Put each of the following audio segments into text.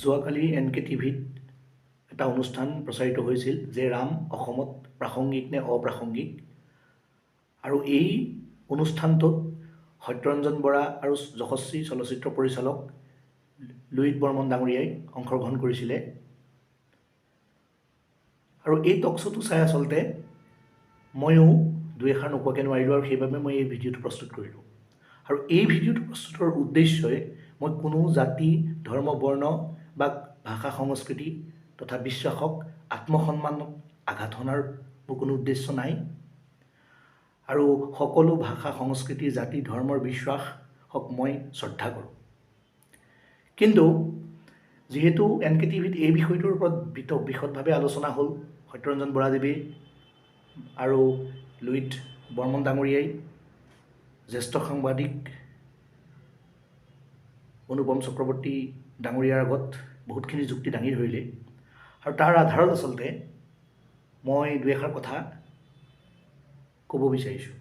যোৱাকালি N K টিভিত এটা অনুষ্ঠান প্ৰচাৰিত হৈছিল যে ৰাম অসমত প্ৰাসংগিক নে অপ্ৰাসংগিক। আৰু এই অনুষ্ঠানটোত সত্যৰঞ্জন বৰা আৰু যশস্বী চলচ্চিত্ৰ পৰিচালক লুইত বৰ্মন ডাঙৰীয়াই অংশগ্ৰহণ কৰিছিলে। আৰু এই টক শ্ব'টো চাই আচলতে ময়ো দুই এষাৰ নোকোৱাকৈ নোৱাৰিলোঁ আৰু সেইবাবে মই এই ভিডিঅ'টো প্ৰস্তুত কৰিলোঁ। আৰু এই ভিডিঅ'টো প্ৰস্তুতৰ উদ্দেশ্যই মই কোনো জাতি, ধৰ্ম, বৰ্ণ বা ভাষা, সংস্কৃতি তথা বিশ্বাসক আত্মসন্মানক আঘাত হনাৰ মোৰ কোনো উদ্দেশ্য নাই। আৰু সকলো ভাষা, সংস্কৃতি, জাতি, ধৰ্মৰ বিশ্বাসক মই শ্ৰদ্ধা কৰোঁ। কিন্তু যিহেতু এন কে টিভিত এই বিষয়টোৰ ওপৰত বিশদভাৱে আলোচনা হ'ল, সত্যৰঞ্জন বৰাদেৱে আৰু লুইত বৰ্মন ডাঙৰীয়াই জ্যেষ্ঠ সাংবাদিক অনুপম চক্ৰৱৰ্তী ডাঙৰীয়াৰ আগত বহুতখিনি যুক্তি দাঙি ধৰিলে আৰু তাৰ আধাৰত আচলতে মই দুই এষাৰ কথা ক'ব বিচাৰিছোঁ।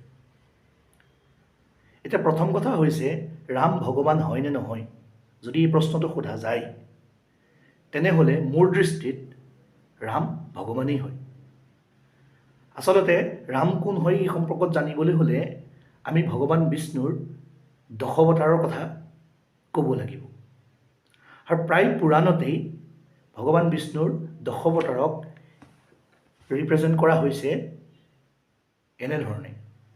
এতিয়া প্ৰথম কথা হৈছে, ৰাম ভগৱান হয় নে নহয় যদি এই প্ৰশ্নটো সোধা যায়, তেনেহ'লে মোৰ দৃষ্টিত ৰাম ভগৱানেই হয়। আচলতে ৰাম কোন হয় এই সম্পৰ্কত জানিবলৈ হ'লে আমি ভগৱান বিষ্ণুৰ দশৱতাৰৰ কথা ক'ব লাগিব। আৰু প্ৰায় পুৰাণতেই ভগৱান বিষ্ণুৰ দশৱতাৰক ৰিপ্ৰেজেণ্ট কৰা হৈছে এনেধৰণে।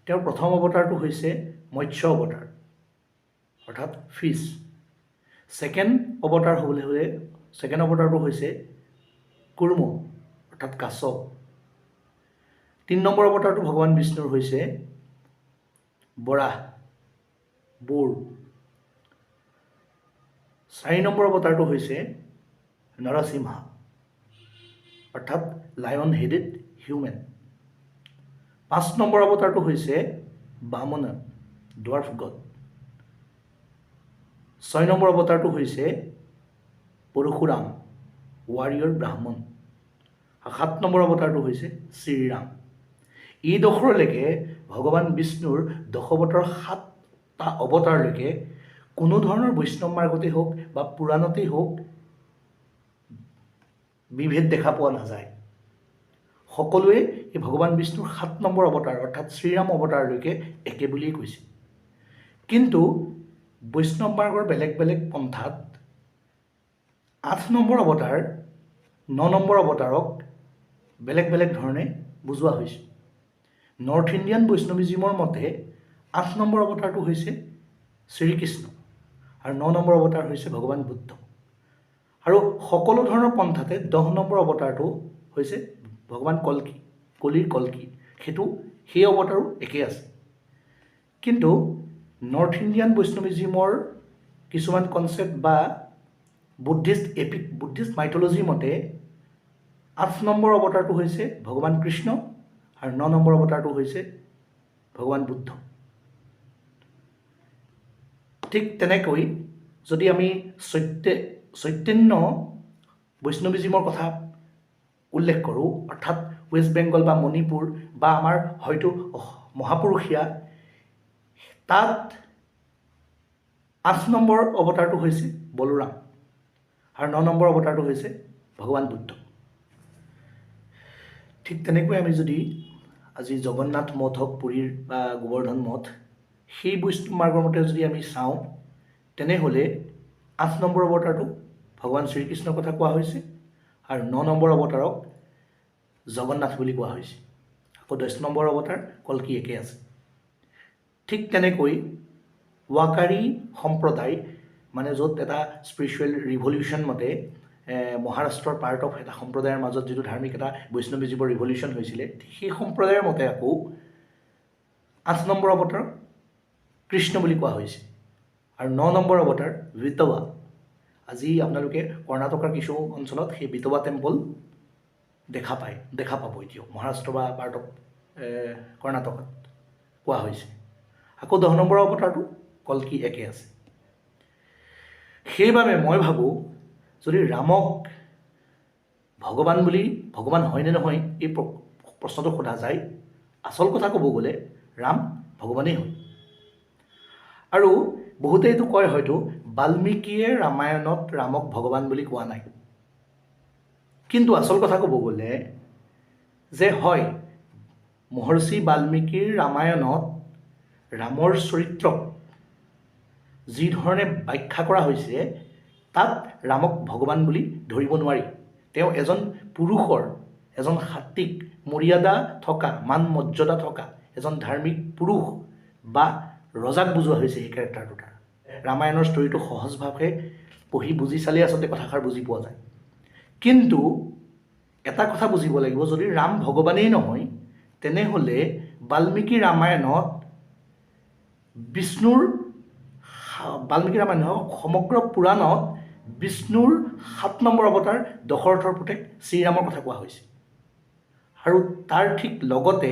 তেওঁৰ প্ৰথম অৱতাৰটো হৈছে মৎস্য অৱতাৰ, অৰ্থাৎ ফিছ। ছেকেণ্ড অৱতাৰ হ'বলৈ হ'লে ছেকেণ্ড অৱতাৰটো হৈছে কুৰ্ম, অৰ্থাৎ কাছ। তিনি নম্বৰ অৱতাৰটো ভগৱান বিষ্ণুৰ হৈছে বৰাহ, বোৰ। চাৰি নম্বৰ অৱতাৰটো হৈছে নৰসিংহা, অৰ্থাৎ লায়ন হেডেড হিউমেন। পাঁচ নম্বৰ অৱতাৰটো হৈছে বামন, ডৱাৰ্ফ গড। ছয় নম্বৰ অৱতাৰটো হৈছে পৰশুৰাম, ৱাৰিয়ৰ ব্ৰাহ্মণ। আৰু সাত নম্বৰ অৱতাৰটো হৈছে শ্ৰীৰাম। এইডোখৰলৈকে ভগৱান বিষ্ণুৰ দশৱতাৰৰ সাতটা অৱতাৰলৈকে কোনো ধৰণৰ বৈষ্ণৱ মাৰ্গতেই হওক বা পুৰাণতেই হওক বিভেদ দেখা পোৱা নাযায়। সকলোৱে এই ভগৱান বিষ্ণুৰ সাত নম্বৰ অৱতাৰ, অৰ্থাৎ শ্ৰীৰাম অৱতাৰলৈকে একে বুলিয়েই কৈছে। কিন্তু বৈষ্ণৱ মাৰ্গৰ বেলেগ বেলেগ পন্থাত আঠ নম্বৰ অৱতাৰ, ন নম্বৰ অৱতাৰক বেলেগ বেলেগ ধৰণে বুজোৱা হৈছে। নৰ্থ ইণ্ডিয়ান বৈষ্ণৱিজিমৰ মতে আঠ নম্বৰ অৱতাৰটো হৈছে শ্ৰীকৃষ্ণ আৰু ন নম্বৰ অৱতাৰ হৈছে ভগৱান বুদ্ধ। আৰু সকলো ধৰণৰ পন্থাতে 10 নম্বৰ অৱতাৰটো হৈছে ভগৱান কল্কি, কলিৰ কল্কি, সেই অৱতাৰো একেই আছে। কিন্তু নৰ্থ ইণ্ডিয়ান বৈষ্ণৱিজিমৰ কিছুমান কনচেপ্ট বা বুদ্ধিষ্ট এপিক, বুদ্ধিষ্ট মাইথলজিৰ মতে আঠ নম্বৰ অৱতাৰটো হৈছে ভগৱান কৃষ্ণ আৰু ন নম্বৰ অৱতাৰটো হৈছে ভগৱান বুদ্ধ। ঠিক তেনেকৈ যদি আমি চৈতন্য বৈষ্ণৱিজিমৰ কথা উল্লেখ কৰোঁ, অৰ্থাৎ ৱেষ্ট বেংগল বা মণিপুৰ বা আমাৰ হয়তো মহাপুৰুষীয়া, তাত আঠ নম্বৰ অৱতাৰটো হৈছে বলোৰাম আৰু ন নম্বৰ অৱতাৰটো হৈছে ভগৱান বুদ্ধ। ঠিক তেনেকৈ আমি যদি আজি জগন্নাথ মঠ হওক, পুৰীৰ বা গোবৰ্ধন মঠ, সেই বৈষ্ণৱ মাৰ্গৰ মতে যদি আমি চাওঁ, তেনেহ'লে আঠ নম্বৰ অৱতাৰটো ভগৱান শ্ৰীকৃষ্ণৰ কথা কোৱা হৈছে আৰু ন নম্বৰ অৱতাৰক জগন্নাথ বুলি কোৱা হৈছে। আকৌ 10 নম্বৰ অৱতাৰ কল্কি একে আছে। ঠিক তেনেকৈ ৱাকাৰী সম্প্ৰদায়, মানে য'ত এটা স্পিৰিচুৱেল ৰিভলিউশ্যন মতে মহাৰাষ্ট্ৰৰ পাৰ্ট অফ এটা সম্প্ৰদায়ৰ মাজত যিটো ধাৰ্মিক এটা বৈষ্ণৱী জীৱৰ ৰিভলিউশ্যন হৈছিলে, সেই সম্প্ৰদায়ৰ মতে আকৌ আঠ নম্বৰ অৱতাৰক কৃষ্ণ বুলি কোৱা হৈছে আৰু ন নম্বৰ অৱতাৰ বিতৱা। আজি আপোনালোকে কৰ্ণাটকৰ কিছু অঞ্চলত সেই বিতৱা টেম্পল দেখা পাব এতিয়াও মহাৰাষ্ট্ৰ বা পাৰ্ট অফ কৰ্ণাটকত কোৱা হৈছে। আকৌ 10 নম্বৰ অৱতাৰটো কল্কি একে আছে। সেইবাবে মই ভাবোঁ, যদি ৰামক ভগৱান বুলি, ভগৱান হয়নে নহয় এই প্ৰশ্নটো সোধা যায়, আচল কথা ক'ব গ'লে ৰাম ভগৱানেই হয়। আৰু বহুতে এইটো কয় হয়তো বাল্মীকিয়ে ৰামায়ণত ৰামক ভগৱান বুলি কোৱা নাই। কিন্তু আচল কথা ক'ব গ'লে যে হয়, মহৰ্ষি বাল্মীকিৰ ৰামায়ণত ৰামৰ চৰিত্ৰক যি ধৰণে ব্যাখ্যা কৰা হৈছে তাত ৰামক ভগৱান বুলি ধৰিব নোৱাৰি। তেওঁ এজন পুৰুষৰ, এজন সাত্বিক, মৰ্যাদা থকা, মান মৰ্যাদা থকা এজন ধাৰ্মিক পুৰুষ বা ৰজাক বুজোৱা হৈছে সেই কেৰেক্টাৰটোৰ দ্বাৰা। ৰামায়ণৰ ষ্টৰিটো সহজভাৱে পঢ়ি বুজি চালেই আচলতে কথাষাৰ বুজি পোৱা যায়। কিন্তু এটা কথা বুজিব লাগিব, যদি ৰাম ভগৱানেই নহয় তেনেহ'লে বাল্মীকি ৰামায়ণত বিষ্ণুৰ, বাল্মীকি ৰামায়ণ নহয়, সমগ্ৰ পুৰাণত বিষ্ণুৰ 7 নম্বৰ অৱতাৰ দশৰথৰ পুতেক শ্ৰীৰামৰ কথা কোৱা হৈছে। আৰু তাৰ ঠিক লগতে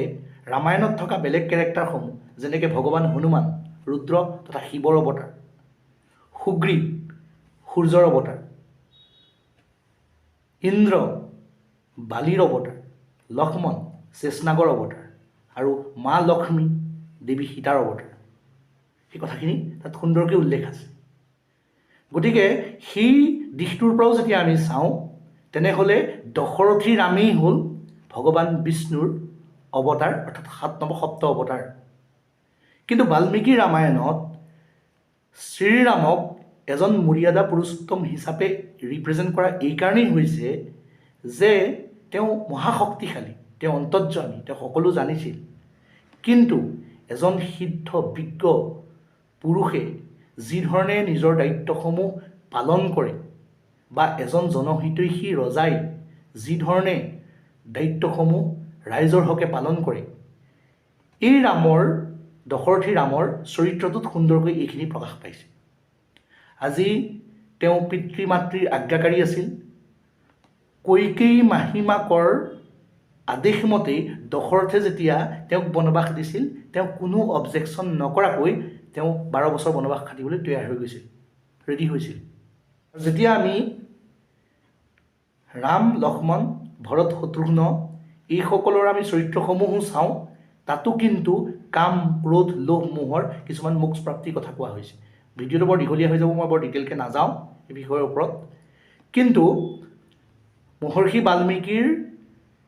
ৰামায়ণত থকা বেলেগ কেৰেক্টাৰসমূহ, যেনেকৈ ভগৱান হনুমান, ৰুদ্ৰ তথা শিৱৰ অৱতাৰ, সুগ্ৰীৱ সূৰ্যৰ অৱতাৰ, ইন্দ্ৰ বালিৰ অৱতাৰ, লক্ষ্মণ শেষনাগৰ অৱতাৰ আৰু মা লক্ষ্মী দেৱী সীতাৰ অৱতাৰ, সেই কথাখিনি তাত সুন্দৰকৈ উল্লেখ আছে। গতিকে সেই দিশটোৰ পৰাও যেতিয়া আমি চাওঁ তেনেহ'লে দশৰথী ৰামেই হ'ল ভগৱান বিষ্ণুৰ অৱতাৰ, অৰ্থাৎ 7 নম্বৰ সপ্ত অৱতাৰ। কিন্তু বাল্মীকি ৰামায়ণত শ্ৰীৰামক এজন মৰ্যাদা পুৰুষোত্তম হিচাপে ৰিপ্ৰেজেণ্ট কৰা এইকাৰণেই হৈছে যে তেওঁ মহাশক্তিশালী, তেওঁ অন্তৰ্যামী, তেওঁ সকলো জানিছিল। কিন্তু এজন সিদ্ধ বিজ্ঞ পুৰুষে যিধৰণে নিজৰ দায়িত্বসমূহ পালন কৰে বা এজন জনহিতৈষী ৰজাই যিধৰণে দায়িত্বসমূহ ৰাইজৰ হকে পালন কৰে, এই ৰামৰ, দশৰথী ৰামৰ চৰিত্ৰটোত সুন্দৰকৈ এইখিনি প্ৰকাশ পাইছে। আজি তেওঁ পিতৃ মাতৃৰ আজ্ঞাকাৰী আছিল। কৈকেয়ী মাহীমাকৰ আদেশ মতেই দশৰথে যেতিয়া তেওঁক বনবাস দিছিল, তেওঁ কোনো অবজেকশ্যন নকৰাকৈ তেওঁ 12 বছৰ বনবাস খাটিবলৈ তৈয়াৰ হৈ গৈছিল, ৰেডি হৈছিল। যেতিয়া আমি ৰাম, লক্ষ্মণ, ভৰত, শত্ৰুঘ্ন এইসকলৰ আমি চৰিত্ৰসমূহো চাওঁ, তাতো কিন্তু কাম, ক্ৰোধ, লোভ, মোহৰ কিছুমান মোক্ষ প্ৰাপ্তিৰ কথা কোৱা হৈছে। ভিডিঅ'টো বৰ দীঘলীয়া হৈ যাব, মই বৰ ডিটেইলকৈ নাযাওঁ এই বিষয়ৰ ওপৰত। কিন্তু মহৰ্ষি বাল্মীকিৰ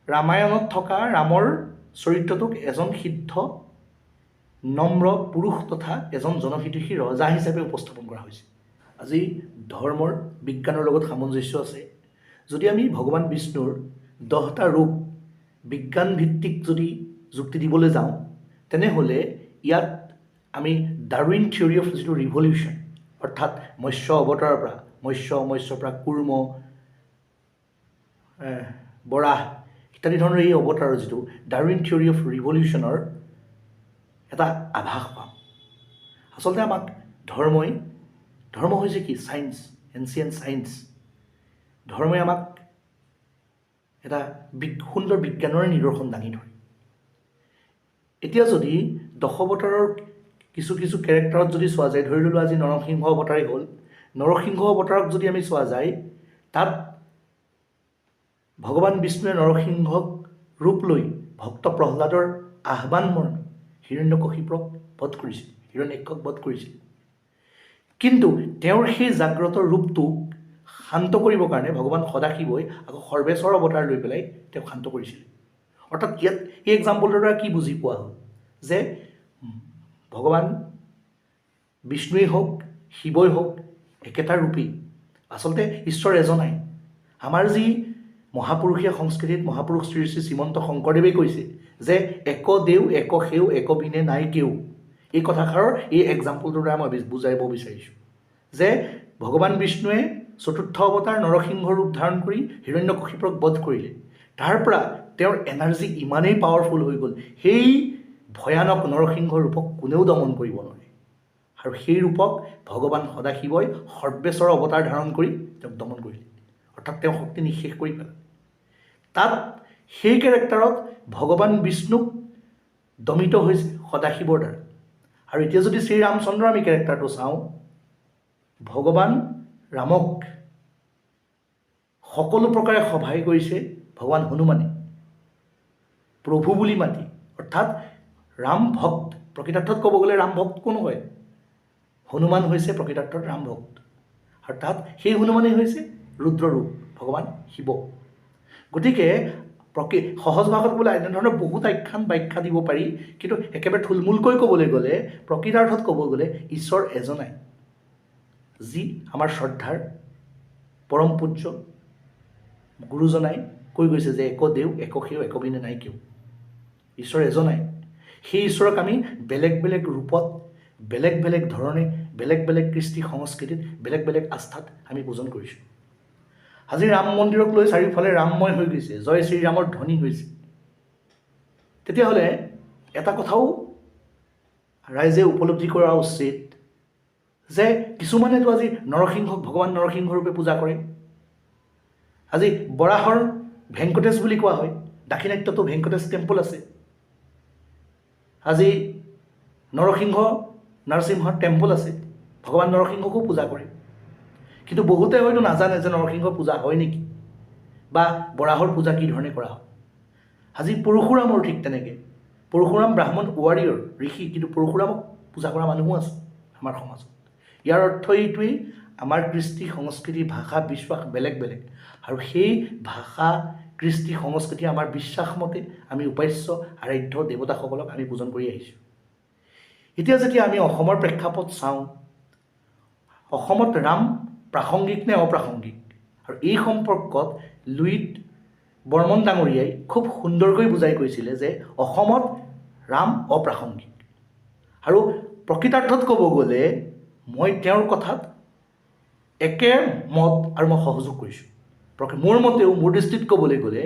ৰামায়ণত থকা ৰামৰ চৰিত্ৰটোক এজন সিদ্ধ নম্ৰ পুৰুষ তথা এজন জনহিতৈষী ৰজা হিচাপে উপস্থাপন কৰা হৈছে। আজি ধৰ্মৰ বিজ্ঞানৰ লগত সামঞ্জস্য আছে। যদি আমি ভগৱান বিষ্ণুৰ 10টা ৰূপ বিজ্ঞানভিত্তিক যদি যুক্তি দিবলৈ যাওঁ, তেনেহ'লে ইয়াত আমি ডাৰউইন থিয়ৰী অফ যিটো ৰিভলিউশ্যন, অৰ্থাৎ মৎস্য অৱতাৰৰ পৰা মৎস্য, মৎস্যৰ পৰা কুৰ্ম, বৰাহ ইত্যাদি ধৰণৰ এই অৱতাৰৰ যিটো ডাৰউইন থিয়ৰী অফ ৰিভলিউশ্যনৰ এটা আভাস পাম। আচলতে আমাক ধৰ্মই, ধৰ্ম হৈছে কি? Science, ancient science. ধৰ্মই আমাক এটা সুন্দৰ বিজ্ঞানৰে নিদৰ্শন দাঙি ধৰে। এতিয়া যদি দশৱতাৰৰ কিছু কিছু কেৰেক্টাৰত যদি চোৱা যায়, ধৰি ল'লোঁ আজি নৰসিংহ অৱতাৰেই হ'ল, নৰসিংহ অৱতাৰক যদি আমি চোৱা যায়, তাত ভগৱান বিষ্ণুৱে নৰসিংহক ৰূপ লৈ ভক্ত প্ৰহ্লাদৰ আহ্বান মৰ্মে হিৰণ্যকশিপক বধ কৰিছিল, হিৰণ্যাক্ষক বধ কৰিছিল। কিন্তু তেওঁৰ সেই জাগ্ৰত ৰূপটোক শান্ত কৰিবৰ কাৰণে ভগৱান সদাশিৱই আকৌ সৰ্বেশ্বৰ অৱতাৰ লৈ পেলাই তেওঁক শান্ত কৰিছিল। অৰ্থাৎ ইয়াত এই এক্সাম্পলটোৰ দ্বাৰা কি বুজি পোৱা হ'ল যে ভগৱান বিষ্ণুৱেই হওক, শিৱই হওক, একেটা ৰূপেই। আচলতে ঈশ্বৰ এজনাই। আমাৰ যি মহাপুৰুষীয়া সংস্কৃতিত মহাপুৰুষ শ্ৰী শ্ৰী শ্ৰীমন্ত শংকৰদেৱে কৈছে যে এক দেও এক সেও এক বিনে নাই কেও, এই কথাষাৰৰ এই এক্সাম্পলটোৰ দ্বাৰা মই বুজাব বিচাৰিছোঁ যে ভগৱান বিষ্ণুৱে চতুৰ্থ অৱতাৰ নৰসিংহ ৰূপ ধাৰণ কৰি হিৰণ্যকশিপক বধ কৰিলে। তাৰ পৰা তেওঁৰ এনাৰ্জি ইমানেই পাৱাৰফুল হৈ গ'ল, সেই ভয়ানক নৰসিংহ ৰূপক কোনেও দমন কৰিব নোৱাৰে। আৰু সেই ৰূপক ভগৱান সদাশিৱই সৰ্বেশ্বৰ অৱতাৰ ধাৰণ কৰি তেওঁক দমন কৰিলে, অৰ্থাৎ তেওঁ শক্তি নিঃশেষ কৰি পেলালে। তাত সেই কেৰেক্টাৰত ভগৱান বিষ্ণুক দমিত হৈছে সদাশিৱৰ দ্বাৰা। আৰু এতিয়া যদি শ্ৰীৰামচন্দ্ৰ আমি কেৰেক্টাৰটো চাওঁ, ভগৱান ৰামক সকলো প্ৰকাৰে সহায় কৰিছে ভগৱান হনুমানে, প্ৰভু বুলি মাতি। অৰ্থাৎ ৰাম ভক্ত, প্ৰকৃতাৰ্থত ক'ব গ'লে ৰাম ভক্ত কোন হয়? হনুমান হৈছে প্ৰকৃতাৰ্থত ৰাম ভক্ত। আৰু তাত সেই হনুমানেই হৈছে ৰুদ্ৰৰূপ ভগৱান শিৱ। গতিকে সহজ ভাষাত ক'বলৈ এনেধৰণৰ বহুত আখ্যান ব্যাখ্যা দিব পাৰি, কিন্তু একেবাৰে থুলমূলকৈ ক'বলৈ গ'লে, প্ৰকৃতাৰ্থত ক'ব গ'লে ঈশ্বৰ এজনাই, যি আমাৰ শ্ৰদ্ধাৰ পৰম পূজ্য গুৰুজনাই কৈ গৈছে যে এক দেও এক সেও এক বিনে নাই কেও। ঈশ্বৰ এজনাই। সেই ঈশ্বৰক আমি বেলেগ বেলেগ ৰূপত, বেলেগ বেলেগ ধৰণে, বেলেগ বেলেগ কৃষ্টি সংস্কৃতিত, বেলেগ বেলেগ আস্থাত আমি পূজন কৰিছোঁ। আজি ৰাম মন্দিৰক লৈ চাৰিওফালে ৰামময় হৈ গৈছে, জয় শ্ৰীৰামৰ ধ্বনি হৈছে। তেতিয়াহ'লে এটা কথাও ৰাইজে উপলব্ধি কৰা উচিত যে কিছুমানেতো আজি নৰসিংহক ভগৱান নৰসিংহ ৰূপে পূজা কৰে। আজি বৰাহৰ ভেংকটেশ বুলি কোৱা হয়, দাক্ষিণাত্যতো ভেংকটেশ টেম্পল আছে। আজি নৰসিংহ নৰসিংহ টেম্পল আছে, ভগৱান নৰসিংহকো পূজা কৰে। কিন্তু বহুতে হয়তো নাজানে যে নৰসিংহ পূজা হয় নেকি বা বৰাহৰ পূজা কি ধৰণে কৰা হয়। আজি পৰশুৰামৰ ঠিক তেনেকৈ, পৰশুৰাম ব্ৰাহ্মণ ৱাৰিয়ৰ ঋষি, কিন্তু পৰশুৰামক পূজা কৰা মানুহো আছে আমাৰ সমাজত। ইয়াৰ অৰ্থ এইটোৱেই, আমাৰ কৃষ্টি সংস্কৃতি ভাষা বিশ্বাস বেলেগ বেলেগ, আৰু সেই ভাষা কৃষ্টি সংস্কৃতি আমাৰ বিশ্বাস মতে আমি উপাস্য আৰাধ্য দেৱতাসকলক আমি পূজন কৰি আহিছোঁ। এতিয়া যেতিয়া আমি অসমৰ প্ৰেক্ষাপট চাওঁ, অসমত ৰাম প্ৰাসংগিক নে অপ্ৰাসংগিক, আৰু এই সম্পৰ্কত লুইত বৰ্মন ডাঙৰীয়াই খুব সুন্দৰকৈ বুজাই কৈছিলে যে অসমত ৰাম অপ্ৰাসংগিক। আৰু প্ৰকৃতাৰ্থত ক'ব গ'লে মই তেওঁৰ কথাত একে মত আৰু মই সহযোগ কৰিছোঁ। মোৰ মতেও, মোৰ দৃষ্টিত ক'বলৈ গ'লে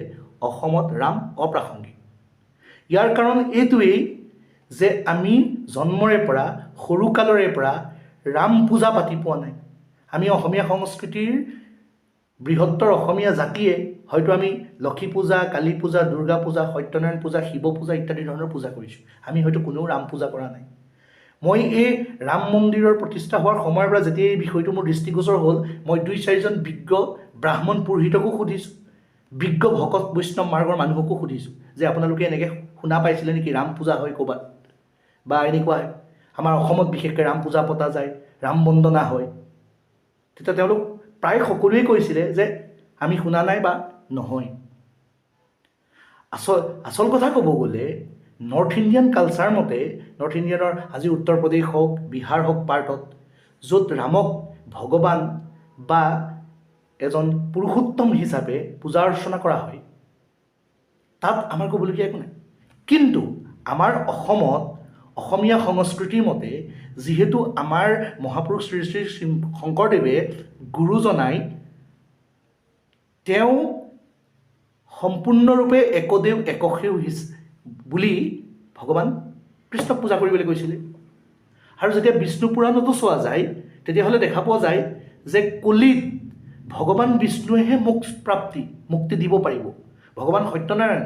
অসমত ৰাম অপ্ৰাসংগিক। ইয়াৰ কাৰণ এইটোৱেই যে আমি জন্মৰে পৰা, সৰুকালৰে পৰা ৰাম পূজা পাতি পোৱা নাই। আমি অসমীয়া সংস্কৃতিৰ বৃহত্তৰ অসমীয়া জাতিয়ে হয়তো আমি লক্ষী পূজা, কালী পূজা, দুৰ্গা পূজা, সত্যনাৰায়ণ পূজা, শিৱ পূজা ইত্যাদি ধৰণৰ পূজা কৰিছোঁ। আমি হয়তো কোনেও ৰাম পূজা কৰা নাই। মই এই ৰাম মন্দিৰৰ প্ৰতিষ্ঠা হোৱাৰ সময়ৰ পৰা যেতিয়া এই বিষয়টো মোৰ দৃষ্টিগোচৰ হ'ল, মই দুই চাৰিজন বিজ্ঞ ব্ৰাহ্মণ পুৰোহিতকো সুধিছোঁ, বিজ্ঞ ভকত বৈষ্ণৱ মাৰ্গৰ মানুহকো সুধিছোঁ যে আপোনালোকে এনেকৈ শুনা পাইছিলে নেকি ৰাম পূজা হয় ক'ৰবাত, বা এনেকুৱা আমাৰ অসমত বিশেষকৈ ৰাম পূজা পতা যায়, ৰাম বন্দনা হয়। তেতিয়া তেওঁলোক প্ৰায় সকলোৱেই কৈছিলে যে আমি শুনা নাই বা নহয়। আচল কথা ক'ব গ'লে নৰ্থ ইণ্ডিয়ান কালচাৰ মতে, নৰ্থ ইণ্ডিয়ানৰ আজি উত্তৰ প্ৰদেশ হওক, বিহাৰ হওক পাৰ্টত, য'ত ৰামক ভগৱান বা এজন পুৰুষোত্তম হিচাপে পূজা অৰ্চনা কৰা হয়, তাত আমাৰ ক'বলগীয়া একো নাই। কিন্তু আমাৰ অসমত অসমীয়া সংস্কৃতিৰ মতে, যিহেতু আমাৰ মহাপুৰুষ শ্ৰী শ্ৰী শংকৰদেৱে গুৰুজনাই তেওঁ সম্পূৰ্ণৰূপে একদেৱ একসেও বুলি ভগৱান কৃষ্ণক পূজা কৰিবলৈ কৈছিলে। আৰু যেতিয়া বিষ্ণু পুৰাণতো চোৱা যায়, তেতিয়াহ'লে দেখা পোৱা যায় যে কলিত ভগৱান বিষ্ণুৱেহে মুক্তি দিব পাৰিব। ভগৱান সত্যনাৰায়ণ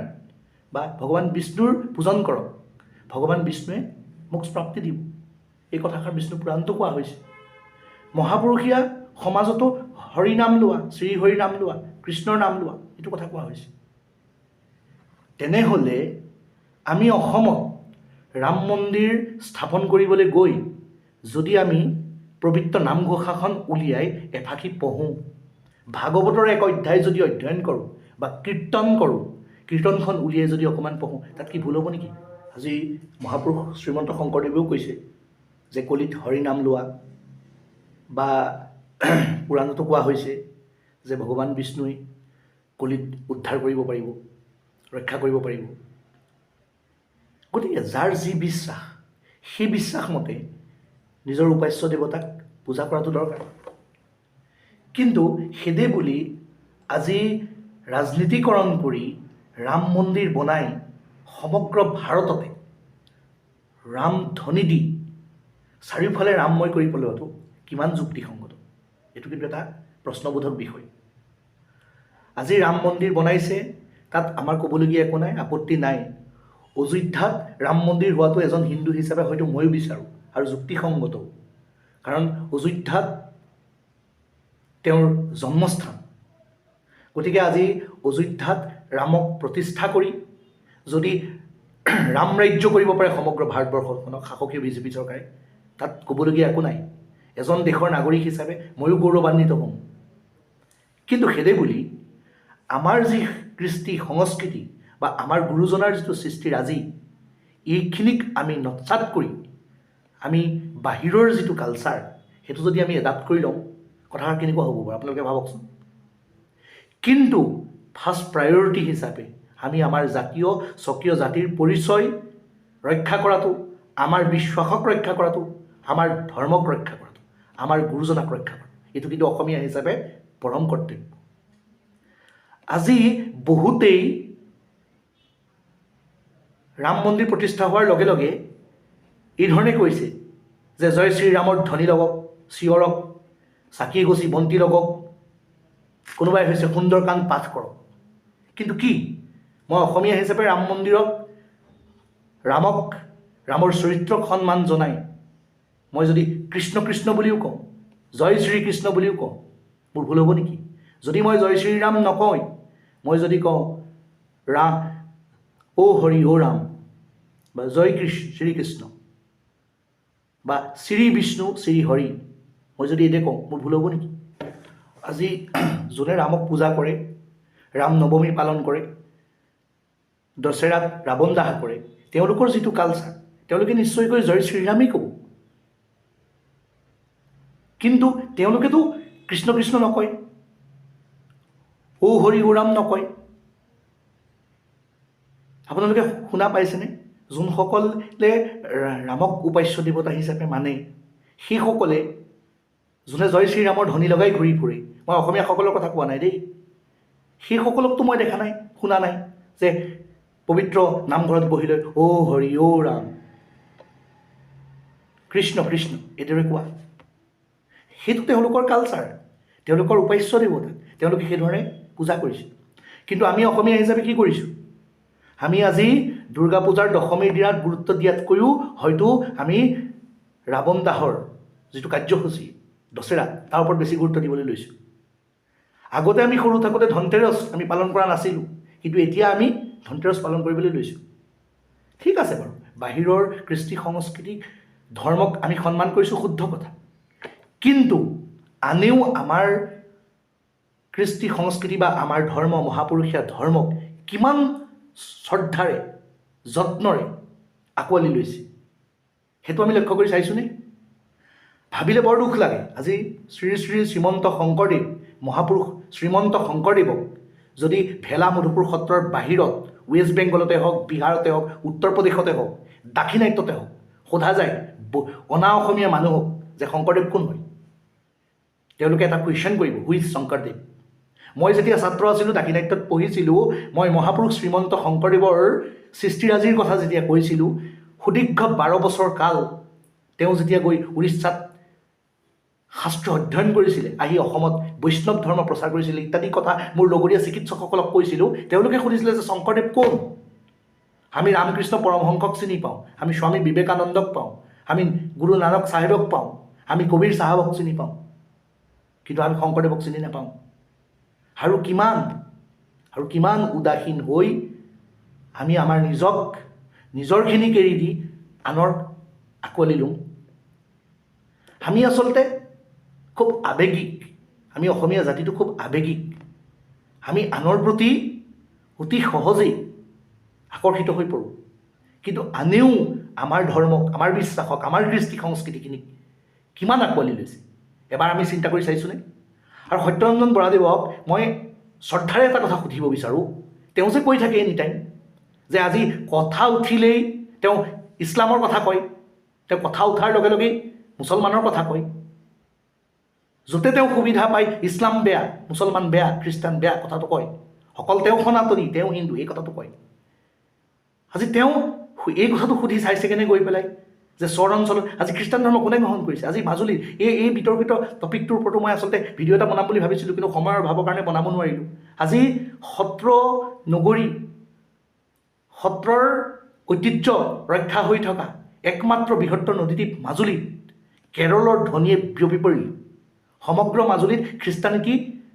বা ভগৱান বিষ্ণুৰ পূজন কৰক, ভগৱান বিষ্ণুৱে মোক্ষ প্ৰাপ্তি দিব। এই কথাষাৰ বিষ্ণু পুৰাণতো কোৱা হৈছে। মহাপুৰুষীয়া সমাজতো হৰি নাম লোৱা, শ্ৰী হৰি নাম লোৱা, কৃষ্ণৰ নাম লোৱা, এইটো কথা কোৱা হৈছে। তেনেহ'লে আমি অসমত ৰাম মন্দিৰ স্থাপন কৰিবলৈ গৈ যদি আমি পবিত্ৰ নামঘোষাখন উলিয়াই এফাকি পঢ়োঁ, ভাগৱতৰ এক অধ্যায় যদি অধ্যয়ন কৰোঁ বা কীৰ্তন কৰোঁ, কীৰ্তনখন উলিয়াই যদি অকণমান পঢ়োঁ, তাত কি ভুল হ'ব নেকি? আজি মহাপুৰুষ শ্ৰীমন্ত শংকৰদেৱেও কৈছে যে কলিত হৰি নাম লোৱা, বা পুৰাণতো কোৱা হৈছে যে ভগৱান বিষ্ণুই কলিত উদ্ধাৰ কৰিব পাৰিব, ৰক্ষা কৰিব পাৰিব। গতিকে যাৰ যি বিশ্বাস, সেই বিশ্বাস মতে নিজৰ উপাস্য দেৱতাক পূজা কৰাটো দৰকাৰ। কিন্তু সেইদে বুলি আজি ৰাজনীতিকৰণ কৰি ৰাম মন্দিৰ বনাই সমগ্ৰ ভাৰততে ৰাম ধ্বনি দি চাৰিওফালে ৰামময় কৰি পেলোৱাটো কিমান যুক্তিসংগত, এইটো কিন্তু এটা প্ৰশ্নবোধক বিষয়। আজি ৰাম মন্দিৰ বনাইছে, তাত আমাৰ ক'বলগীয়া একো নাই, আপত্তি নাই। অযোধ্যাত ৰাম মন্দিৰ হোৱাটো এজন হিন্দু হিচাপে হয়তো ময়ো বিচাৰোঁ আৰু যুক্তিসংগতও, কাৰণ অযোধ্যাত তেওঁৰ জন্মস্থান। গতিকে আজি অযোধ্যাত ৰামক প্ৰতিষ্ঠা কৰি যদি ৰাম ৰাজ্য কৰিব পাৰে সমগ্ৰ ভাৰতবৰ্ষখনক শাসকীয় বিজেপি চৰকাৰে, তাত ক'বলগীয়া একো নাই। এজন দেশৰ নাগৰিক হিচাপে ময়ো গৌৰৱান্বিত হ'ম। কিন্তু সেইদে বুলি আমাৰ যি কৃষ্টি সংস্কৃতি বা আমাৰ গুৰুজনাৰ যিটো সৃষ্টিৰাজি, এইখিনিক আমি নৎসাত কৰি আমি বাহিৰৰ যিটো কালচাৰ, সেইটো যদি আমি এডাপ্ট কৰি লওঁ, কথাষাৰ কেনেকুৱা হ'ব বাৰু আপোনালোকে ভাবকচোন। কিন্তু ফাৰ্ষ্ট প্ৰায়ৰিটি হিচাপে আমি আমাৰ জাতীয় স্বকীয় জাতিৰ পৰিচয় ৰক্ষা কৰাটো, আমাৰ বিশ্বাসক ৰক্ষা কৰাটো, আমাৰ ধৰ্মক ৰক্ষা কৰাটো, আমাৰ গুৰুজনাক ৰক্ষা কৰাটো, এইটো কিন্তু অসমীয়া হিচাপে পৰম কৰ্তব্য। আজি বহুতেই ৰাম মন্দিৰ প্ৰতিষ্ঠা হোৱাৰ লগে লগে এই ধৰণে কৈছে যে জয় শ্ৰীৰামৰ ধ্বনি লগক, চিঞৰক, চাকি এগছি বন্তি লগক, কোনোবাই হৈছে সুন্দৰকাণ্ড পাঠ কৰক। কিন্তু কি মই অসমীয়া হিচাপে ৰাম মন্দিৰক, ৰামক, ৰামৰ চৰিত্ৰক সন্মান জনাই মই যদি কৃষ্ণ কৃষ্ণ বুলিও কওঁ, জয় শ্ৰীকৃষ্ণ বুলিও কওঁ, মোৰ ভুল হ'ব নেকি? যদি মই জয় শ্ৰীৰাম নকওঁ, মই যদি কওঁ ৰাম অ' হৰি অ' ৰাম বা জয় শ্ৰীকৃষ্ণ বা শ্ৰী বিষ্ণু শ্ৰী হৰি, মই যদি এতিয়া কওঁ, মোৰ ভুল হ'ব নেকি? আজি যোনে ৰামক পূজা কৰে, ৰাম নৱমী পালন কৰে, দশেৰাত ৰাৱণ দাহ কৰে, তেওঁলোকৰ যিটো কালচাৰ, তেওঁলোকে নিশ্চয়কৈ জয় শ্ৰীৰামেই ক'ব। কিন্তু তেওঁলোকেতো কৃষ্ণ কৃষ্ণ নকয়, অ' হৰি অ' ৰাম নকয়। আপোনালোকে শুনা পাইছেনে? যোনসকলে ৰামক উপাস্য দেৱতা হিচাপে মানে, সেইসকলে যোনে জয় শ্ৰীৰামৰ ধ্বনি লগাই ঘূৰি ফুৰে, মই অসমীয়াসকলৰ কথা কোৱা নাই দেই, সেইসকলকতো মই দেখা নাই, শুনা নাই যে পবিত্ৰ নামঘৰত বহি লৈ অ' হৰি অ' ৰাম কৃষ্ণ কৃষ্ণ এইদৰে কোৱা। সেইটো তেওঁলোকৰ কালচাৰ, তেওঁলোকৰ উপাস্য দেৱতা, তেওঁলোকে সেইধৰণে পূজা কৰিছে। কিন্তু আমি অসমীয়া হিচাপে কি কৰিছোঁ? আমি আজি দুৰ্গা পূজাৰ দশমীৰ দিনাত গুৰুত্ব দিয়াতকৈও হয়তো আমি ৰাৱণ দাহৰ যিটো কাৰ্যসূচী দশেৰা, তাৰ ওপৰত বেছি গুৰুত্ব দিবলৈ লৈছোঁ। আগতে আমি সৰু থাকোঁতে ধনতেৰছ আমি পালন কৰা নাছিলোঁ, কিন্তু এতিয়া আমি ধনতেৰছ পালন কৰিবলৈ লৈছোঁ। ঠিক আছে বাৰু, বাহিৰৰ কৃষ্টি সংস্কৃতি ধৰ্মক আমি সন্মান কৰিছোঁ, শুদ্ধ কথা। কিন্তু আনেও আমাৰ কৃষ্টি সংস্কৃতি বা আমাৰ ধৰ্ম, মহাপুৰুষীয়া ধৰ্মক কিমান শ্ৰদ্ধাৰে যত্নৰে আঁকোৱালি লৈছে, সেইটো আমি লক্ষ্য কৰি চাইছোঁনে? ভাবিলে বৰ দুখ লাগে। আজি শ্ৰী শ্ৰী শ্ৰীমন্ত শংকৰদেৱ, মহাপুৰুষ শ্ৰীমন্ত শংকৰদেৱক যদি ভেলা মধুপুৰ সত্ৰৰ বাহিৰত ৱেষ্ট বেংগলতে হওক, বিহাৰতে হওক, উত্তৰ প্ৰদেশতে হওক, দাক্ষিণাত্যতে হওক সোধা যায় অনা অসমীয়া মানুহক যে শংকৰদেৱ কোন হয়, তেওঁলোকে এটা কুৱেশ্যন কৰিব, who is Sankardev? মই যেতিয়া ছাত্ৰ আছিলোঁ, দাক্ষিণাত্যত পঢ়িছিলোঁ, মই মহাপুৰুষ শ্ৰীমন্ত শংকৰদেৱৰ সৃষ্টিৰাজিৰ কথা যেতিয়া কৈছিলোঁ, সুদীৰ্ঘ 12 বছৰ কাল তেওঁ যেতিয়া গৈ উৰিষ্যাত শাস্ত্ৰ অধ্যয়ন কৰিছিলে, আহি অসমত বৈষ্ণৱ ধৰ্ম প্ৰচাৰ কৰিছিলে ইত্যাদি কথা মোৰ লগৰীয়া চিকিৎসকসকলক কৈছিলোঁ। তেওঁলোকে সুধিছিলে যে শংকৰদেৱ কোন? আমি ৰামকৃষ্ণ পৰমহংসক চিনি পাওঁ, আমি স্বামী বিবেকানন্দক পাওঁ, আমি গুৰু নানক চাহেবক পাওঁ, আমি কবীৰ চাহাবক চিনি পাওঁ, কিন্তু আমি শংকৰদেৱক চিনি নাপাওঁ। আৰু কিমান উদাসীন হৈ আমি আমাৰ নিজক নিজৰখিনিক এৰি দি আনৰ আঁকোৱালি লওঁ। আমি আচলতে খুব আৱেগিক, আমি অসমীয়া জাতিটো খুব আৱেগিক। আমি আনৰ প্ৰতি অতি সহজেই আকৰ্ষিত হৈ পৰোঁ। কিন্তু আনেও আমাৰ ধৰ্মক, আমাৰ বিশ্বাসক, আমাৰ কৃষ্টি সংস্কৃতিখিনিক কিমান আঁকোৱালি লৈছে, এবাৰ আমি চিন্তা কৰি চাইছোঁনে? আৰু সত্যৰঞ্জন বৰাদেৱক মই শ্ৰদ্ধাৰে এটা কথা সুধিব বিচাৰোঁ। তেওঁ যে কৈ থাকে এনি টাইম যে আজি কথা উঠিলেই তেওঁ ইছলামৰ কথা কয়, তেওঁ কথা উঠাৰ লগে লগেই মুছলমানৰ কথা কয়, য'তে তেওঁ সুবিধা পায় ইছলাম বেয়া, মুছলমান বেয়া, খ্ৰীষ্টান বেয়া কথাটো কয়। অকল তেওঁ সনাতনী, তেওঁ হিন্দু, এই কথাটো কয়। আজি তেওঁ এই কথাটো সুধি চাইছে কেনে গৈ পেলাই যে চৰ অঞ্চলত আজি খ্ৰীষ্টান ধৰ্ম কোনে গ্ৰহণ কৰিছে? আজি মাজুলীৰ এই বিতৰ্কিত টপিকটোৰ ওপৰতো মই আচলতে ভিডিঅ' এটা বনাম বুলি ভাবিছিলোঁ, কিন্তু সময়ৰ অভাৱৰ কাৰণে বনাব নোৱাৰিলোঁ। আজি সত্ৰ নগৰী, সত্ৰৰ ঐতিহ্য ৰক্ষা হৈ থকা একমাত্ৰ বৃহত্তৰ নদীদ্বীপ মাজুলীত কেৰলৰ ধ্বনিয়ে বিয়পি পৰিল। সমগ্ৰ মাজুলীত খ্ৰীষ্টানিটি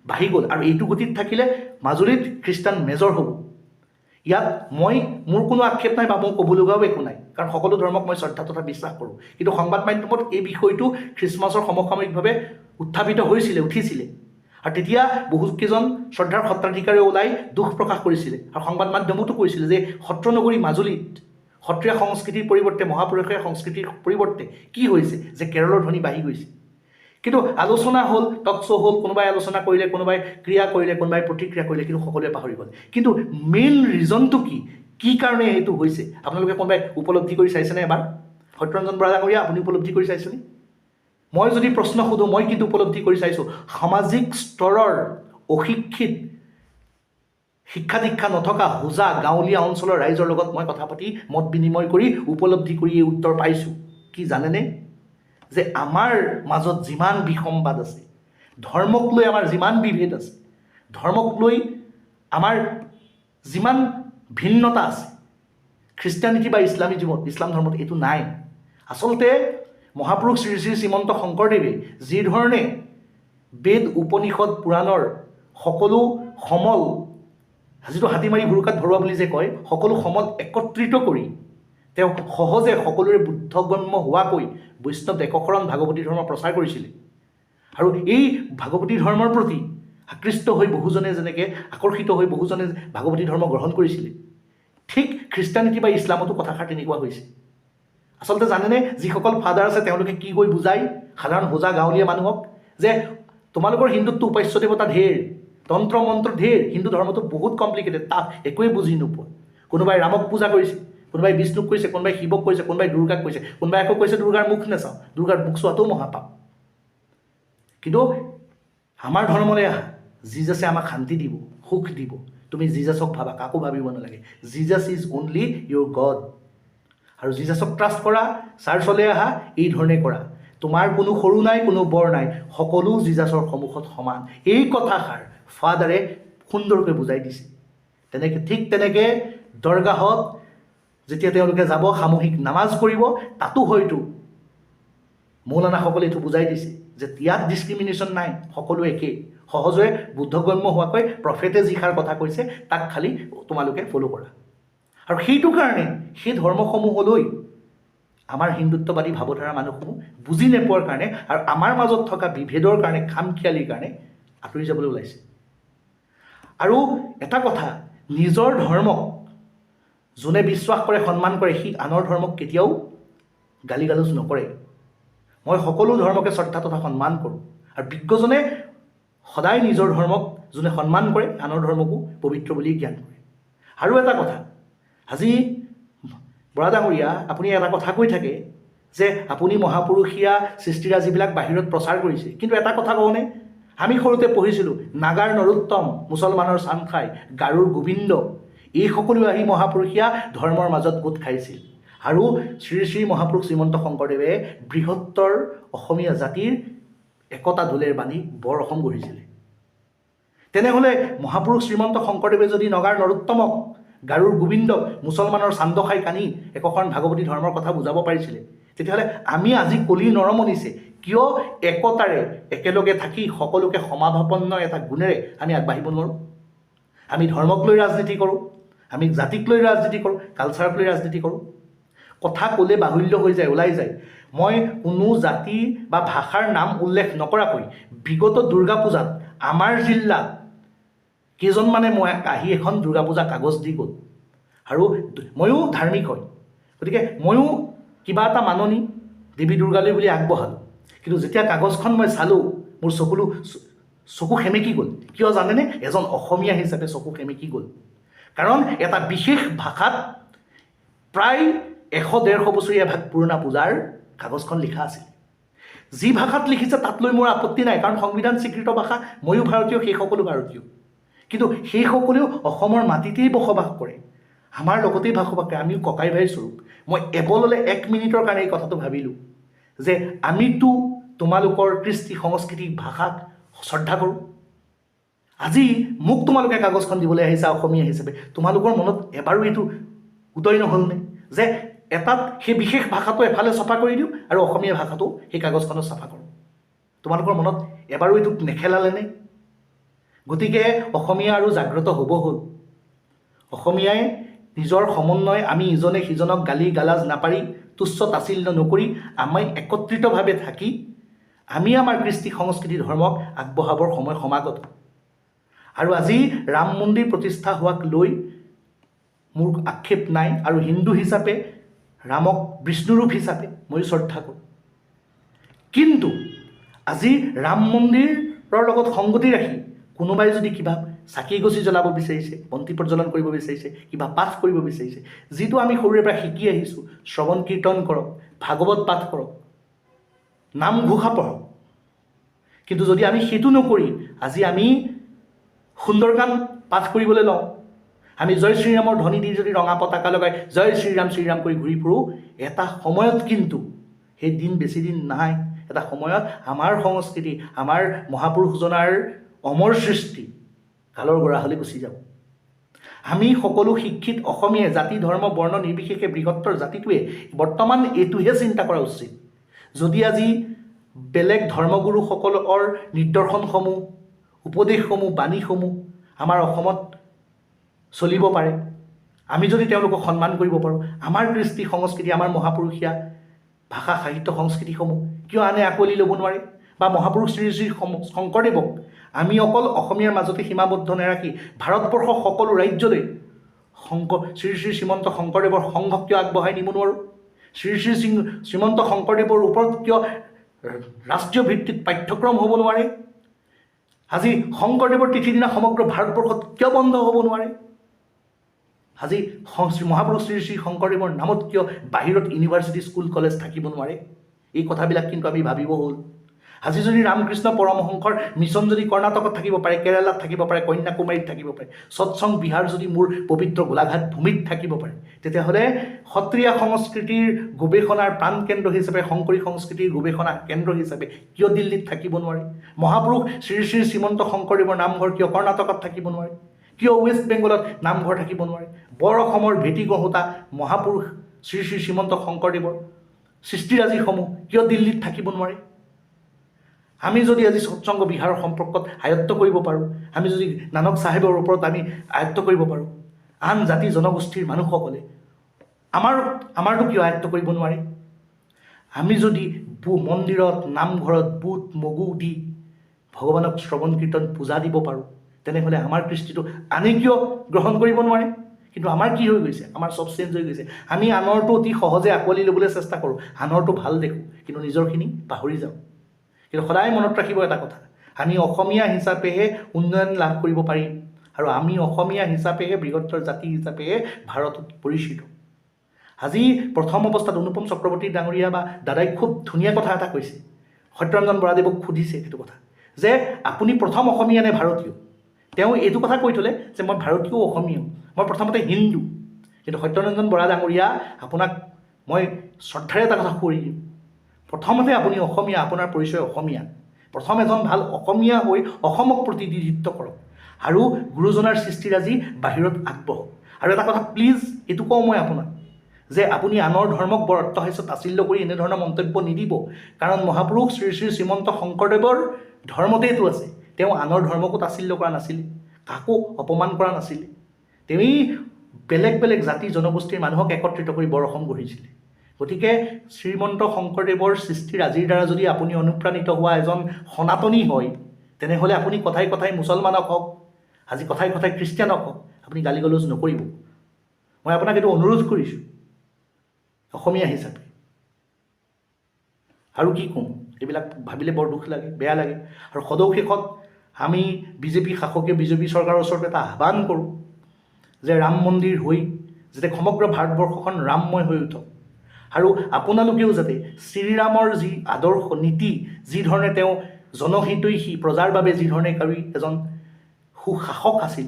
বাঢ়ি গ'ল আৰু এইটো গতিত থাকিলে মাজুলীত খ্ৰীষ্টান মেজৰ হ'ব। ইয়াত মই মোৰ কোনো আক্ষেপ নাই বা মোৰ ক'বলগীয়াও একো নাই, কাৰণ সকলো ধৰ্মক মই শ্ৰদ্ধা তথা বিশ্বাস কৰোঁ। কিন্তু সংবাদ মাধ্যমত এই বিষয়টো খ্ৰীষ্টমাছৰ সমসাময়িকভাৱে উত্থাপিত হৈছিলে, উঠিছিলে, আৰু তেতিয়া বহুতকেইজন শ্ৰদ্ধাৰ সত্ৰাধিকাৰে ওলাই দুখ প্ৰকাশ কৰিছিলে আৰু সংবাদ মাধ্যমতো কৈছিলে যে সত্ৰনগৰী মাজুলীত সত্ৰীয়া সংস্কৃতিৰ পৰিৱৰ্তে, মহাপুৰুষীয়া সংস্কৃতিৰ পৰিৱৰ্তে কি হৈছে যে কেৰলৰ ধ্বনি বাঢ়ি গৈছে। কিন্তু আলোচনা হ'ল, টক শ্ব' হ'ল, কোনোবাই আলোচনা কৰিলে, কোনোবাই ক্ৰিয়া কৰিলে, কোনোবাই প্ৰতিক্ৰিয়া কৰিলে, কিন্তু সকলোৱে পাহৰি গ'ল। কিন্তু মেইন ৰিজনটো কি, কি কাৰণে এইটো হৈছে, আপোনালোকে কোনোবাই উপলব্ধি কৰি চাইছেনে এবাৰ? সত্যৰঞ্জন বৰা ডাঙৰীয়া, আপুনি উপলব্ধি কৰি চাইছেনে? মই যদি প্ৰশ্ন সোধোঁ, মই কিন্তু উপলব্ধি কৰি চাইছোঁ। সামাজিক স্তৰৰ অশিক্ষিত, শিক্ষা দীক্ষা নথকা হোজা গাঁৱলীয়া অঞ্চলৰ ৰাইজৰ লগত মই কথা পাতি, মত বিনিময় কৰি, উপলব্ধি কৰি এই উত্তৰ পাইছোঁ। কি জানেনে? যে আমাৰ মাজত যিমান বিসম্বাদ আছে, ধৰ্মক লৈ আমাৰ যিমান বিভেদ আছে, ধৰ্মক লৈ আমাৰ যিমান ভিন্নতা আছে, খ্ৰীষ্টানিটি বা ইছলামিজিমত, ইছলাম ধৰ্মত এইটো নাই। আচলতে মহাপুৰুষ শ্ৰী শ্ৰী শ্ৰীমন্ত শংকৰদেৱে যিধৰণে বেদ, উপনিষদ, পুৰাণৰ সকলো সমল, যিটো হাতী মাৰি ভুৰুকাত ভৰোৱা বুলি যে কয়, সকলো সমল একত্ৰিত কৰি তেওঁ সহজে সকলোৰে বোধগম্য হোৱাকৈ বৈষ্ণৱ একশৰণ ভাগৱতী ধৰ্ম প্ৰচাৰ কৰিছিলে, আৰু এই ভাগৱতী ধৰ্মৰ প্ৰতি আকৃষ্ট হৈ বহুজনে, যেনেকৈ আকৰ্ষিত হৈ বহুজনে ভাগৱতী ধৰ্ম গ্ৰহণ কৰিছিলে, ঠিক খ্ৰীষ্টানিটি বা ইছলামতো কথাষাৰ তেনেকুৱা হৈছে। আচলতে জানেনে, যিসকল ফাদাৰ আছে তেওঁলোকে কি কৈ বুজায় সাধাৰণ হোজা গাঁৱলীয়া মানুহক যে তোমালোকৰ হিন্দুত্ব উপাস্য দেৱতা ঢেৰ, তন্ত্ৰ মন্ত্ৰ ঢেৰ, হিন্দু ধৰ্মটো বহুত কমপ্লিকেটেড, তাত একোৱেই বুজি নোপোৱা। কোনোবাই ৰামক পূজা কৰিছে, কোনোবাই বিষ্ণুক কৰিছে, কোনোবাই শিৱক কৰিছে, কোনোবাই দুৰ্গাক কৰিছে, কোনোবাই আকৌ কৈছে দুৰ্গাৰ মুখ নাচাওঁ, দুৰ্গাৰ মুখ চোৱাটোও মহাপাপ। কিন্তু আমাৰ ধৰ্মলৈ আহা, জিজাছে আমাক শান্তি দিব, সুখ দিব। তুমি জিজাছক ভাবা, কাকো ভাবিব নালাগে। Jesus is only your God. আৰু জিজাছক ট্ৰাষ্ট কৰা, চাৰ্চলৈ আহা, এই ধৰণে কৰা। তোমাৰ কোনো সৰু নাই, কোনো বৰ নাই, সকলো জিজাছৰ সন্মুখত সমান। এই কথাষাৰ ফাদাৰে সুন্দৰকৈ বুজাই দিছে। তেনেকৈ, ঠিক তেনেকৈ দৰগাহত যেতিয়া তেওঁলোকে যাব, সামূহিক নামাজ কৰিব, তাতো হয়তো মৌলানাসকলে এইটো বুজাই দিছে যে ইয়াত ডিছক্ৰিমিনেশ্যন নাই, সকলো একেই। সহজে বোধগম্য হোৱাকৈ প্ৰফেটে যিষাৰ কথা কৈছে তাক খালি তোমালোকে ফ'ল' কৰা। আৰু সেইটো কাৰণে সেই ধৰ্মসমূহলৈ আমাৰ হিন্দুত্ববাদী ভাৱধাৰা মানুহসমূহ বুজি নোপোৱাৰ কাৰণে আৰু আমাৰ মাজত থকা বিভেদৰ কাৰণে, খামখিয়ালিৰ কাৰণে আঁতৰি যাবলৈ ওলাইছে। আৰু এটা কথা, নিজৰ ধৰ্মক যোনে বিশ্বাস কৰে, সন্মান কৰে, সি আনৰ ধৰ্মক কেতিয়াও গালি গালোজ নকৰে। মই সকলো ধৰ্মকে শ্ৰদ্ধা তথা সন্মান কৰোঁ, আৰু বিজ্ঞজনে সদায় নিজৰ ধৰ্মক যোনে সন্মান কৰে, আনৰ ধৰ্মকো পবিত্ৰ বুলি জ্ঞান কৰে। আৰু এটা কথা, আজি বৰা ডাঙৰীয়া, আপুনি এটা কথা কৈ থাকে যে আপুনি মহাপুৰুষীয়া সৃষ্টিৰাজিবিলাক বাহিৰত প্ৰচাৰ কৰিছে। কিন্তু এটা কথা কওঁনে, আমি সৰুতে পঢ়িছিলোঁ, নাগাৰ নৰোত্তম, মুছলমানৰ চানখাই, গাৰোৰ গোবিন্দ, এই সকলো আহি মহাপুৰুষীয়া ধৰ্মৰ মাজত গোট খাইছিল আৰু শ্ৰী শ্ৰী মহাপুৰুষ শ্ৰীমন্ত শংকৰদেৱে বৃহত্তৰ অসমীয়া জাতিৰ একতা দোলেৰ বান্ধি বৰ অসম গঢ়িছিলে। তেনেহ'লে মহাপুৰুষ শ্ৰীমন্ত শংকৰদেৱে যদি নগাৰ নৰোত্তমক, গাৰোৰ গোবিন্দক, মুছলমানৰ চান্দখাই কানি একশৰণ ভাগৱতী ধৰ্মৰ কথা বুজাব পাৰিছিলে, তেতিয়াহ'লে আমি আজি কলিৰ নৰমনিছে কিয় একতাৰে একেলগে থাকি সকলোকে সমাভাপন্ন এটা গুণেৰে আমি আগবাঢ়িব নোৱাৰোঁ? আমি ধৰ্মক লৈ ৰাজনীতি কৰোঁ, আমি জাতিক লৈ ৰাজনীতি কৰোঁ, কালচাৰক লৈ ৰাজনীতি কৰোঁ। কথা ক'লে বাহুল্য হৈ যায়, ওলাই যায়। মই কোনো জাতি বা ভাষাৰ নাম উল্লেখ নকৰাকৈ বিগত দুৰ্গা পূজাত আমাৰ জিলাত কেইজনমানে মই আহি এখন দুৰ্গা পূজা কাগজ দি গ'ল, আৰু ময়ো ধাৰ্মিক হয়, গতিকে ময়ো কিবা এটা মাননি দেৱী দুৰ্গালৈ বুলি আগবঢ়ালোঁ। কিন্তু যেতিয়া কাগজখন মই চালোঁ, মোৰ চকু সেমেকি গ'ল। কিয় জানেনে? এজন অসমীয়া হিচাপে চকু সেমেকি গ'ল, কাৰণ এটা বিশেষ ভাষাত প্ৰায় 100-150 বছৰীয়া ভাগ পুৰণা পূজাৰ কাগজখন লিখা আছিল। যি ভাষাত লিখিছে তাত লৈ মোৰ আপত্তি নাই, কাৰণ সংবিধান স্বীকৃত ভাষা, ময়ো ভাৰতীয়, সেইসকলো ভাৰতীয়। কিন্তু সেইসকলেও অসমৰ মাটিতেই বসবাস কৰে, আমাৰ লগতেই বসবাস কৰে, আমিও ককাই ভাই স্বৰূপ। মই এবললে এক মিনিটৰ কাৰণে এই কথাটো ভাবিলোঁ যে আমিতো তোমালোকৰ কৃষ্টি সংস্কৃতি ভাষাক শ্ৰদ্ধা কৰোঁ, আজি মোক তোমালোকে কাগজখন দিবলৈ আহিছা অসমীয়া হিচাপে, তোমালোকৰ মনত এবাৰো এইটো উদয় নহ'লনে যে এটাত সেই বিশেষ ভাষাটো এফালে চফা কৰি দিওঁ আৰু অসমীয়া ভাষাটো সেই কাগজখনত চাফা কৰোঁ? তোমালোকৰ মনত এবাৰো এইটো নেখেলালেনে? গতিকে অসমীয়া আৰু জাগ্ৰত হ'ব হ'ল। অসমীয়াই নিজৰ সমন্বয়, আমি ইজনে সিজনক গালি গালাজ নাপাৰি, তুচ্ছ তাচ্ছিল্য নকৰি আমি একত্ৰিতভাৱে থাকি আমি আমাৰ কৃষ্টি সংস্কৃতি ধৰ্মক আগবঢ়াবৰ সময় সমাগত। আৰু আজি ৰাম মন্দিৰ প্ৰতিষ্ঠা হোৱাক লৈ মোৰ আক্ষেপ নাই আৰু হিন্দু হিচাপে ৰামক বিষ্ণুৰূপ হিচাপে ময়ো শ্ৰদ্ধা কৰোঁ। কিন্তু আজি ৰাম মন্দিৰৰ লগত সংগতি ৰাখি কোনোবাই যদি কিবা চাকি গছি জ্বলাব বিচাৰিছে, বন্তি প্ৰজ্বলন কৰিব বিচাৰিছে, কিবা পাঠ কৰিব বিচাৰিছে, যিটো আমি সৰুৰে পৰা শিকি আহিছোঁ, শ্ৰৱণ কীৰ্তন কৰক, ভাগৱত পাঠ কৰক, নামঘোষা পঢ়ক, কিন্তু যদি আমি সেইটো নকৰি আজি আমি সুন্দৰকাণ্ড পাঠ কৰিবলৈ লওঁ, আমি জয় শ্ৰীৰামৰ ধ্বনি দি যদি ৰঙা পতাকা লগাই জয় শ্ৰীৰাম শ্ৰীৰাম কৰি ঘূৰি ফুৰোঁ, এটা সময়ত কিন্তু সেই দিন বেছি দিন নাই, এটা সময়ত আমাৰ সংস্কৃতি, আমাৰ মহাপুৰুষজনাৰ অমৰ সৃষ্টি কালৰ গৰাহলৈ গুচি যাব। আমি সকলো শিক্ষিত অসমীয়াই জাতি ধৰ্ম বৰ্ণ নিৰ্বিশেষে বৃহত্তৰ জাতিটোৱে বৰ্তমান এইটোহে চিন্তা কৰা উচিত। যদি আজি বেলেগ ধৰ্মগুৰুসকলৰ নিদৰ্শনসমূহ, উপদেশসমূহ, বাণীসমূহ আমাৰ অসমত চলিব পাৰে, আমি যদি তেওঁলোকক সন্মান কৰিব পাৰোঁ, আমাৰ কৃষ্টি সংস্কৃতি, আমাৰ মহাপুৰুষীয়া ভাষা সাহিত্য সংস্কৃতিসমূহ কিয় আনে আঁকোৱালি ল'ব নোৱাৰে? বা মহাপুৰুষ শ্ৰী শ্ৰী শংকৰদেৱক আমি অকল অসমীয়াৰ মাজতে সীমাবদ্ধ নাৰাখি ভাৰতবৰ্ষৰ সকলো ৰাজ্যলৈ শ্ৰী শ্ৰী শ্ৰীমন্ত শংকৰদেৱৰ সংঘক কিয় আগবঢ়াই নিব নোৱাৰোঁ? শ্ৰী শ্ৰী শ্ৰীমন্ত শংকৰদেৱৰ ওপৰত কিয় ৰাষ্ট্ৰীয় ভিত্তিত পাঠ্যক্ৰম হ'ব নোৱাৰে? আজি শংকৰদেৱৰ তিথিৰ দিনা সমগ্ৰ ভাৰতবৰ্ষত কিয় বন্ধ হ'ব নোৱাৰে? আজি মহাপুৰুষ শ্ৰী শ্ৰী শংকৰদেৱৰ নামত কিয় বাহিৰত ইউনিভাৰ্চিটি, স্কুল, কলেজ থাকিব নোৱাৰে? এই কথাবিলাক কিন্তু আমি ভাবিব হ'ল। আজি যদি ৰামকৃষ্ণ পৰমহংসৰ মিছন যদি কৰ্ণাটকত থাকিব পাৰে, কেৰালাত থাকিব পাৰে, কন্যাকুমাৰীত থাকিব পাৰে, সৎসংগ বিহাৰ যদি মোৰ পবিত্ৰ গোলাঘাট ভূমিত থাকিব পাৰে, তেতিয়াহ'লে সত্ৰীয়া সংস্কৃতিৰ গৱেষণাৰ প্ৰাণকেন্দ্ৰ হিচাপে, শংকৰী সংস্কৃতিৰ গৱেষণা কেন্দ্ৰ হিচাপে কিয় দিল্লীত থাকিব নোৱাৰে? মহাপুৰুষ শ্ৰী শ্ৰী শ্ৰীমন্ত শংকৰদেৱৰ নামঘৰ কিয় কৰ্ণাটকত থাকিব নোৱাৰে? কিয় ৱেষ্ট বেংগলত নামঘৰ থাকিব নোৱাৰে? বৰ অসমৰ ভেটি গঢ়োতা মহাপুৰুষ শ্ৰী শ্ৰী শ্ৰীমন্ত শংকৰদেৱৰ সৃষ্টিৰাজিসমূহ কিয় দিল্লীত থাকিব নোৱাৰে? আমি যদি আজি সৎসংগ বিহাৰৰ সম্পৰ্কত আয়ত্ব কৰিব পাৰোঁ, আমি যদি নানক চাহেবৰ ওপৰত আমি আয়ত্ব কৰিব পাৰোঁ, আন জাতি জনগোষ্ঠীৰ মানুহসকলে আমাৰতো কিয় আয়ত্ব কৰিব নোৱাৰে? আমি যদি মন্দিৰত, নামঘৰত বুট মগু দি ভগৱানক শ্ৰৱণ কীৰ্তন পূজা দিব পাৰোঁ, তেনেহ'লে আমাৰ কৃষ্টিটো আনে কিয় গ্ৰহণ কৰিব নোৱাৰে? কিন্তু আমাৰ কি হৈ গৈছে? আমাৰ চব চেঞ্জ হৈ গৈছে। আমি আনৰটো অতি সহজে আঁকোৱালি ল'বলৈ চেষ্টা কৰোঁ, আনৰটো ভাল দেখোঁ, কিন্তু নিজৰখিনি পাহৰি যাওঁ। কিন্তু সদায় মনত ৰাখিব এটা কথা, আমি অসমীয়া হিচাপেহে উন্নয়ন লাভ কৰিব পাৰিম আৰু আমি অসমীয়া হিচাপেহে বৃহত্তৰ জাতি হিচাপেহে ভাৰতত পৰিচিত। আজি প্ৰথম অৱস্থাত অনুপম চক্ৰৱৰ্তী ডাঙৰীয়া বা দাদাই খুব ধুনীয়া কথা এটা কৈছে। সত্যৰঞ্জন বৰাদেৱক সুধিছে সেইটো কথা যে আপুনি প্ৰথম অসমীয়া নে ভাৰতীয়? তেওঁ এইটো কথা কৈ থ'লে যে মই ভাৰতীয় অসমীয়া, মই প্ৰথমতে হিন্দু। কিন্তু সত্যৰঞ্জন বৰা ডাঙৰীয়া, আপোনাক মই শ্ৰদ্ধাৰে এটা কথা সুঁৱৰি দিওঁ, প্ৰথমতে আপুনি অসমীয়া, আপোনাৰ পৰিচয় অসমীয়া। প্ৰথম এজন ভাল অসমীয়া হৈ অসমক প্ৰতিনিধিত্ব কৰক আৰু গুৰুজনাৰ সৃষ্টিৰাজি বাহিৰত আগবঢ়ক। আৰু এটা কথা প্লিজ এইটো কওঁ মই আপোনাক যে আপুনি আনৰ ধৰ্মক বৰ অট্টহাস্য তাচ্ছিল্য কৰি এনেধৰণৰ মন্তব্য নিদিব, কাৰণ মহাপুৰুষ শ্ৰী শ্ৰী শ্ৰীমন্ত শংকৰদেৱৰ ধৰ্মতে এইটো আছে। তেওঁ আনৰ ধৰ্মকো তাচ্ছিল্য কৰা নাছিলে, কাকো অপমান কৰা নাছিলে। তেওঁই বেলেগ বেলেগ জাতি জনগোষ্ঠীৰ মানুহক একত্ৰিত কৰি বৰ অসম গঢ়িছিলে। গতিকে শ্ৰীমন্ত শংকৰদেৱৰ সৃষ্টিৰাজিৰ দ্বাৰা যদি আপুনি অনুপ্ৰাণিত হোৱা এজন সনাতনী হয়, তেনেহ'লে আপুনি কথাই কথাই মুছলমানক হওক, আজি কথাই কথাই খ্ৰীষ্টিয়ানক হওক, আপুনি গালি গালোজ নকৰিব। মই আপোনাক এইটো অনুৰোধ কৰিছোঁ অসমীয়া হিচাপে। আৰু কি ক'ম, এইবিলাক ভাবিলে বৰ দুখ লাগে, বেয়া লাগে। আৰু সদৌ শেষত আমি বিজেপি শাসকীয় বিজেপি চৰকাৰৰ ওচৰত এটা আহ্বান কৰোঁ যে ৰাম মন্দিৰ হৈ যাতে সমগ্ৰ ভাৰতবৰ্ষখন ৰামময় হৈ উঠক আৰু আপোনালোকেও যাতে শ্ৰীৰামৰ যি আদৰ্শ নীতি, যি ধৰণে তেওঁ জনহিতৈষী, প্ৰজাৰ বাবে যি ধৰণে কৰি এজন সুশাসক আছিল,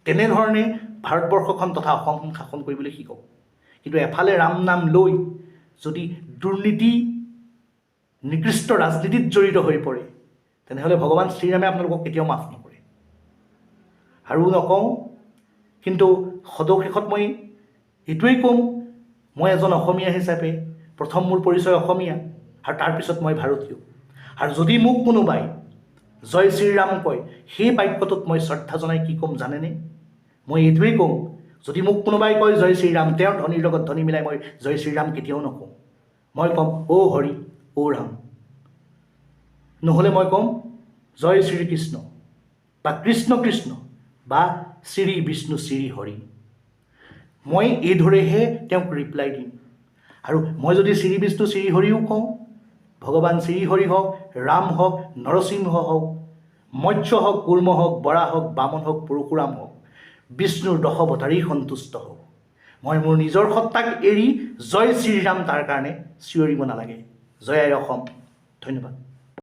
তেনেধৰণে ভাৰতবৰ্ষখন তথা অসমখন শাসন কৰিবলৈ শিকক। কিন্তু এফালে ৰাম নাম লৈ যদি দুৰ্নীতি, নিকৃষ্ট ৰাজনীতিত জড়িত হৈ পৰে, তেনেহ'লে ভগৱান শ্ৰীৰামে আপোনালোকক কেতিয়াও মাফ নকৰে। আৰু নকওঁ, কিন্তু সদৌ শেষত মই এইটোৱেই ক'ম, মই এজন অসমীয়া হিচাপে প্ৰথম মোৰ পৰিচয় অসমীয়া আৰু তাৰপিছত মই ভাৰতীয়। আৰু যদি মোক কোনোবাই জয় শ্ৰীৰাম কয়, সেই বাক্যটোত মই শ্ৰদ্ধা জনাই কি ক'ম জানেনে? মই এইটোৱেই কওঁ, যদি মোক কোনোবাই কয় জয় শ্ৰীৰাম, তেওঁৰ ধ্বনিৰ লগত ধ্বনি মিলাই মই জয় শ্ৰীৰাম কেতিয়াও নকওঁ। মই ক'ম অ' হৰি, অ' ৰাম। নহ'লে মই ক'ম জয় শ্ৰীকৃষ্ণ বা কৃষ্ণ কৃষ্ণ বা শ্ৰী বিষ্ণু শ্ৰী হৰি। মই এইদৰেহে তেওঁক ৰিপ্লাই দিম। আৰু মই যদি শ্ৰী বিষ্ণু শ্ৰী হৰিও কওঁ, ভগৱান শ্ৰীহৰি হওক, ৰাম হওক, নৰসিংহ হওক, মৎস্য হওক, কুৰ্ম হওক, বৰাহ হওক, বামন হওক, পৰশুৰাম হওক, বিষ্ণুৰ দশ অৱতাৰেই সন্তুষ্ট হওক, মই মোৰ নিজৰ সত্তাক এৰি জয় শ্ৰীৰাম তাৰ কাৰণে চিঞৰিব নালাগে। জয় আই অসম। ধন্যবাদ।